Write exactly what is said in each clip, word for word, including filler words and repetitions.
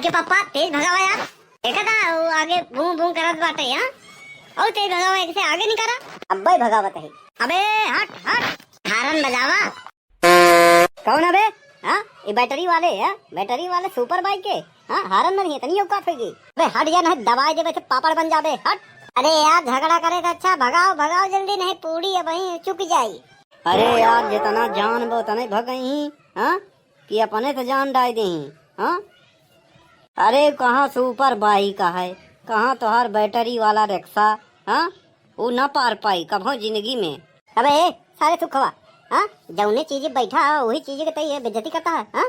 के पापा, तेज भगावा यार। देखा था, वो आगे भूं भूं करत बाटे, हाँ? और तेज भगावा, एक से आगे नहीं करा। अब्बे भगावत है। अबे हट, हट। हारन बजावा। कौन है बे? हाँ, ये बैटरी वाले है, बैटरी वाले सुपर बाइक के। हाँ, हारन में नहीं, इतनी औकात होगी। बे हट जा, नहीं दबाए देबे, पापड़ बन जाबे, हट। अरे यार, झगड़ा करे से अच्छा भगाओ, भगाओ जल्दी, नहीं पूड़ी अब वहीं चुक जाई। अरे यार, जितना जान बा उतने भग गई, हाँ, कि अपने से जान डाल दी, हाँ। अरे कहाँ सुपर बाइक है, कहाँ तोहार बैटरी वाला रिक्शा, हाँ, ऊ ना पार पाई कभो जिंदगी में। अबे ए, सारे सुखवा, हाँ, जौने चीज बैठा है वही चीज के तई ये बेइज्जती करता है, हाँ।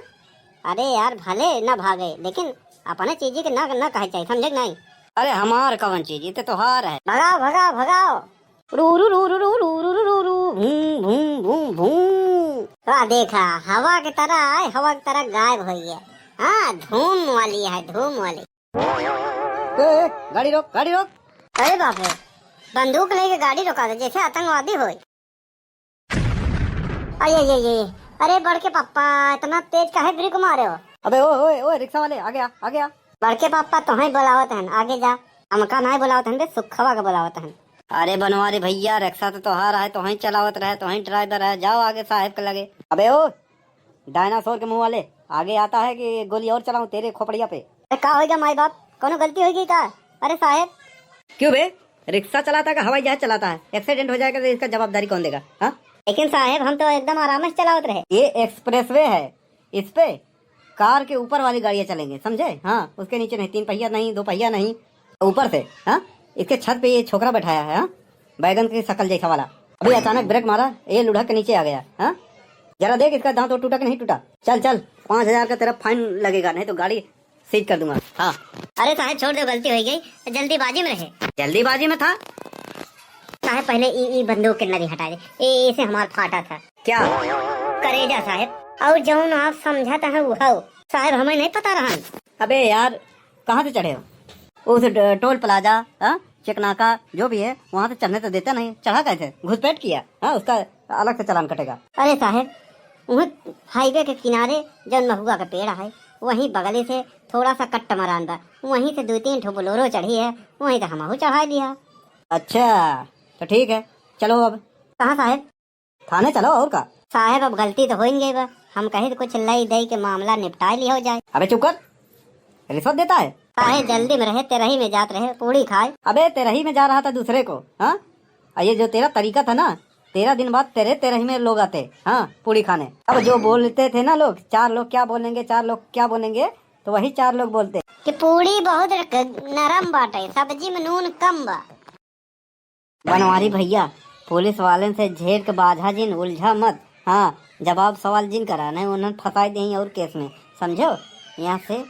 अरे यार, भले ना भागे लेकिन अपने चीज के ना, ना कहे चाहिए, समझे कि नहीं? अरे हमार कवन चीज, ये तो तोहार है। भगाओ, भगाओ, भगाओ। रू रू रू रू रू रू रू रू रू, भूं भूं भूं भूं। वाह, देखा, हवा के तरह आए, हवा के तरह गायब हो गया। हाँ, धूम वाली है, धूम वाली। ए, ए, गाड़ी रोक, गाड़ी रोक। अरे बाप रे, बंदूक लेके गाड़ी रोका दे, जैसे आतंकवादी होए। अरे, ये, ये, अरे बड़के पप्पा, इतना तेज काहे ब्रेक मारे हो? अबे ओ, ओ, ओ, रिक्शा वाले, आगे आ, आगे आ। बड़के पप्पा, तोहें बुलावत हन, आगे जा। हमका नाहीं बुलावत हन बे, सुखवा के बुलावत हन। अरे बनवारी भैया, रिक्शा तो तोहार है, तोहें चलावत रहे, तोहें ड्राइवर है, जाओ आगे साहेब के लगे। अबे ओ, डायनासोर के मुंह वाले, आगे आता है कि गोली और चलाऊं तेरे खोपड़िया पे? अरे का होइगा माई बाप, कौनो गलती होइगी का? अरे साहेब। क्यों बे, रिक्शा चलाता है कि हवाई जहाज चलाता है? एक्सीडेंट हो जाएगा तो इसका जवाबदारी कौन देगा, हाँ? लेकिन साहेब, हम तो एकदम आराम से चलावत रहे। ये एक्सप्रेसवे है, इस पे कार के ऊपर वाली गाड़ियाँ चलेंगे, समझे? हाँ, उसके नीचे नहीं, तीन पहिया नहीं, दो पहिया नहीं, ऊपर से। हाँ, इसके छत पे ये छोकरा बैठाया है, हाँ, बैगन की शकल जैसा वाला। अभी अचानक ब्रेक मारा, ये लुढ़क के नीचे आ गया। हाँ, जरा देख इसका दांत और टूटा कि नहीं टूटा। चल चल, पाँच हजार का तेरा फाइन लगेगा, नहीं तो गाड़ी सीज कर दूंगा। हाँ। अरे साहेब, छोड़ दो, गलती हो गई, जल्दीबाजी में रहे। जल्दीबाजी में था? साहेब, पहले ई, ई बंदूक के नली हटा दे, ए, इसे हमार फाटा था। क्या? करेजा साहेब, और जौन आप समझत हैं वो हो। साहेब, हमें नहीं पता रहन। अबे यार, कहाँ से चढ़े हो? उस ड-, टोल प्लाजा, हाँ, चेकनाका जो भी है, वहाँ से चढ़ने तो देता नहीं, चढ़ा कैसे? घुसपैठ किया, हाँ, उसका अलग से चालान कटेगा। अरे साहेब, वहीं हाईवे के किनारे जौन महुआ का पेड़ है, वहीं बगले से थोड़ा सा कट्ट मरान बा, वहीं से दो तीन ठो बोलेरो चढ़ी है, वहीं से हमहू चढ़ा लिया। अच्छा, तो ठीक है, चलो अब। कहाँ साहेब? थाने चलो, और का। साहेब, अब गलती तो हो ही गई बा, हम कहे तो कुछ लई दई के मामला निपटाए लियो जाए। अबे चुप कर, रिश्वत देता है। काहे जल्दी में रहे, तेरही में जात रहे, पूड़ी खाए। अबे तेरही में जा रहा था दूसरे को, हाँ? और ये जो तेरा तरीका था ना, तेरह दिन बाद तेरे तेरही में लोग आते, हाँ, पूड़ी खाने। अब जो बोलते थे ना लोग, चार लोग क्या बोलेंगे, चार लोग क्या बोलेंगे, तो वही चार लोग बोलते। कि पूड़ी बहुत क-, नरम बाटे, सब्जी में नून कम बा। बनवारी भैया, पुलिस वालन से झेड़ के बाझा जिन, उलझा मत। हाँ, जवाब सवाल जिन करा, नहीं उन्हन फंसाई देही और केस में, समझो? यहाँ से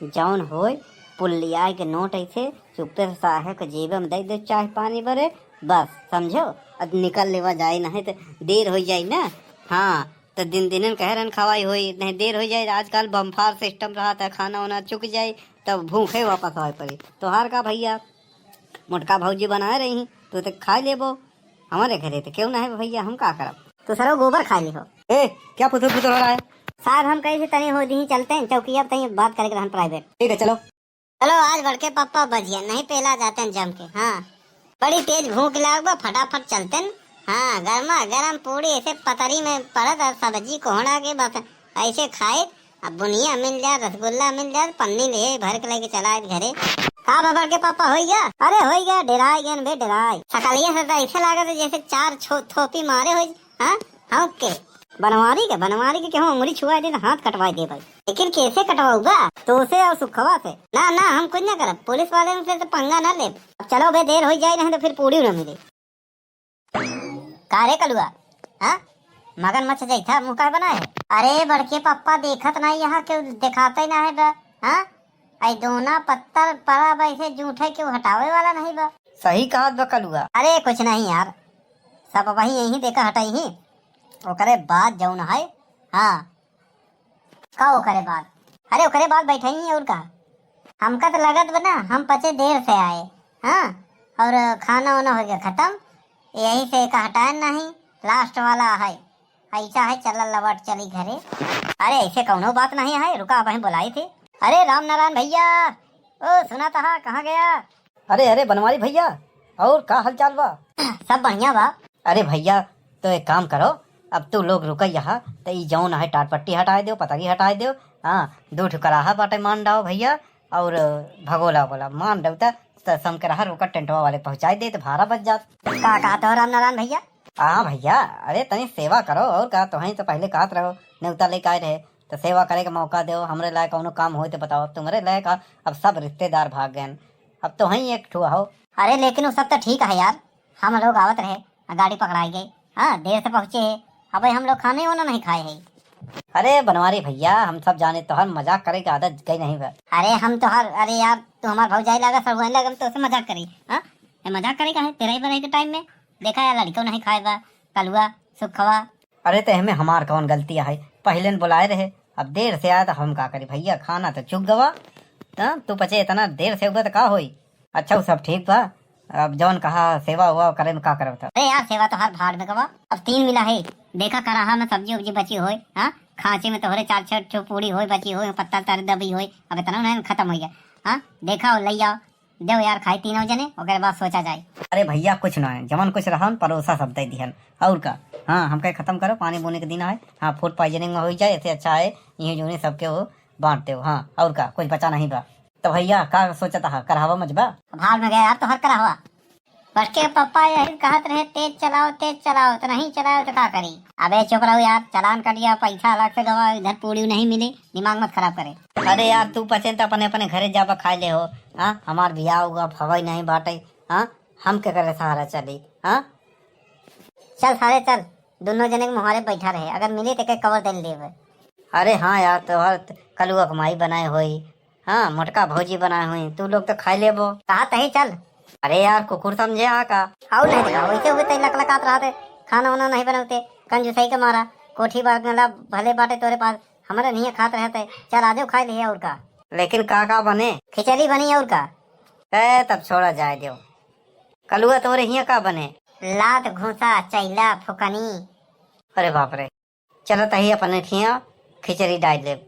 जौन होए, पुल्लिया के नोट ऐसे चुप्पे से साहेब के जेबे में दे दे, चाय पानी बरे, बस, समझो? अब निकल लेवा जाए, नहीं तो देर हो जाए ना। हाँ, तो दिन दिनन कह रहन खवाई होई, नहीं देर हो जाए। आजकल बम्फार सिस्टम रहा था, खाना वाना चुक जाए, तब भूखे वापस आवे पड़ी। तोहार का भैया, मोटका भौजी बनाए रही, तो ते खा लेबो। हमारे घरे तो क्यों ना है भैया, हम का करब? तो सरो गोबर खा लिहो। ए, क्या फुसुर फुसुर हो रहा है? साहब, हम कहीं से तनी हो दी चलते हैं चौकिया पे, तनी बात करे के रहन प्राइवेट। ठीक है, चलो। चलो, आज बड़के पप्पा बजिया नहीं पेला जाते हैं जम के। हाँ, बड़ी तेज भूख लाग बा, फटाफट चलते हैं। हाँ, गर्मा गर्म पूड़ी ऐसे पतरी में पड़त और सब्जी कोहड़ा के बस ऐसे खाए। अब बुनिया मिल जाए, रसगुल्ला मिल जाए, पन्नी ले भर के लेके चला आए घरे। का बा बड़के पापा, होई गया? अरे होई गया, डेराय गए बे, डेराय। सकलिया से तो ऐसे लागत है जैसे चार छो-, थोपी मारे होई। हाँ, हाँ के? बनवारी के, बनवारी के केहू अंगुरी छुआ दे तो हाथ कटवा दे भाई। लेकिन कैसे कटवाऊगा? तो से और सुखवा से? ना, ना, हम कुछ ना करब। पुलिस वाले से तो पंगा ना लेब। अब चलो बे, देर हो जाए, नहीं तो फिर पूड़ी ना मिले। का रे कलुआ, हाँ? मगन मच जैथा मुंह काहे बनाए है? अरे बड़के पप्पा, देखत नहीं यहाँ केहू, देखाते ही ना है बा, हाँ? आई दोना पत्थर पड़ा बा, इसे जूठे केहू हटावे वाला नहीं बा। सही कहत बा कलुआ। अरे कुछ नहीं यार, सब वही यही देखा हटाई ही। ओकरे बाद जौन है, हाँ, का ओकरे बाद? अरे ओकरे बाद बैठे ही और का? हमका तो लगत बा ना, हम पचे देर से आए, हाँ, और खाना वाना हो गया खत्म, यही से का हटाए नहीं, लास्ट वाला है, ऐसा है, चल लवट चली घरे। अरे ऐसे कौनो बात नहीं है, रुका, अब बुलाई थी। अरे राम नारायण भइया, ओ सुना तहा, कहाँ गया? अरे, अरे बनवारी भइया, और का हालचाल बा? सब बढ़िया बा। अरे भइया, तो एक काम करो, अब तू लोग रुका यहाँ, तो ई जौन है टाट पट्टी हटाए देव, पतरी हटाए देव, हाँ, दू ठो कराहा बाटे मान डाओ भइया, और भगोला वगोला मान डाओ, त, त समकराहा रोका टेंटवा वाले पहुँचाए दे, तो भाड़ा बच जात। का कहत हो राम नारायण भइया? हाँ भइया, अरे तनी सेवा करो, और का, तोहई तो पहले कहत रहो, नेवता लेके आए रहे, तो सेवा करे के मौका देव, हमरे लायक कौनो काम होई तो बताओ, तुम्हरे लायक आ-, अब सब रिश्तेदार भाग गए, अब तोहई एक ठो हो। अरे लेकिन वो सब तो ठीक है यार, हम लोग आवत रहे, गाड़ी पकड़ाई गई, हाँ, देर से पहुँचे है, अबे हम लोग खाने वाना नहीं खाए है। अरे बनवारी भइया, हम सब जाने तोहर मजाक करे के आदत गई नहीं बा। अरे हम तोहर, अरे यार, तू हमार भौजाई लागा, सड़ुआइन लागा, हम तोसे मजाक करी, हाँ? ए, मजाक करे का है? तेरह बरह के टाइम में देखा यार, लड़िको नहीं खाए बा, कलुआ, सुखवा। अरे तो एहमे हमार कौन गलती है? पहिले न बुलाए रहे, अब देर से आया तो हम का करी भइया, खाना तो चुक गवा। हाँ, तू पचे इतना देर से उगा तो का होई? अच्छा, वो सब ठीक बा। अब जौन कहा सेवा हुआ करे में का करब तब? अरे यार, सेवा तो हर भाड़ में गवा। अब तीन मिला है, देखा कराहा में सब्जी उब्जी बची होय, हाँ, खांची में तोहरे चार छह ठो पूड़ी होय, बची होय, पत्ता तर दबी होय, अब इतना नहीं खत्म हो गया, हाँ, देखा और ले जाओ, देव यार खाई तीनों जने, ओकरे बाद सोचा जाए। अरे भइया, कुछ ना है, जवन कुछ रहन परोसा सब दे दिहन, और का? हाँ, हमके खत्म करो, पानी बूनी के दिन आए, हाँ, फूड पॉइजनिंग में हो जाए, ऐसे अच्छा है, यही जोने सबके वो बांट देव, हाँ, और का, कुछ बचा नहीं बा। तो भइया, का सोचत हा, कराहवा मजबा? भाड़ में गया यार तोहर कराहवा। बड़के पप्पा यही कहत रहे, "तेज चलाओ, तेज चलाओ," तो नहीं चलाओ तो का करी? अबे चुप रहो यार, चालान कट गया, पैसा अलग से गवा, इधर पूड़ी नहीं मिली, दिमाग मत खराब करे। अरे यार, तू पचे तो अपने, अपने घरे जाबा खाए ले हो, हाँ? हमार बियाह हुआ, भवई नहीं बाटे, हाँ? हम के करे सहारा चली, हाँ? चल सारे चल, दोनों जने के मुहारे बैठा रहे, अगर मिली तो के कवर दे लेबे। अरे हाँ यार, तोहर त-, कलुआ के माई बनाए होई, हाँ, मोटका भौजी बनाए होई, तू लोग तो खाई लेबो। कहा तही चल। अरे यार, कुकुर समझे हा का? आउ नहीं देखा, वैसे हुए तई लकलकात रहते, खाना वाना नहीं बनौते, कंजूसई के मारा, कोठी बंगला भले बाटे तोरे पास, हमरे नहीं खात रहते, चल आजो खाई ले और का। लेकिन का का बने? खिचड़ी बनी और का। ए, तब छोड़ा जाए दियो। कलुआ तोरे हियाँ का बने? लात घूसा, चैला, फुकनी। अरे बाप रे, चलो तही अपने खिया खिचड़ी डाल लेब।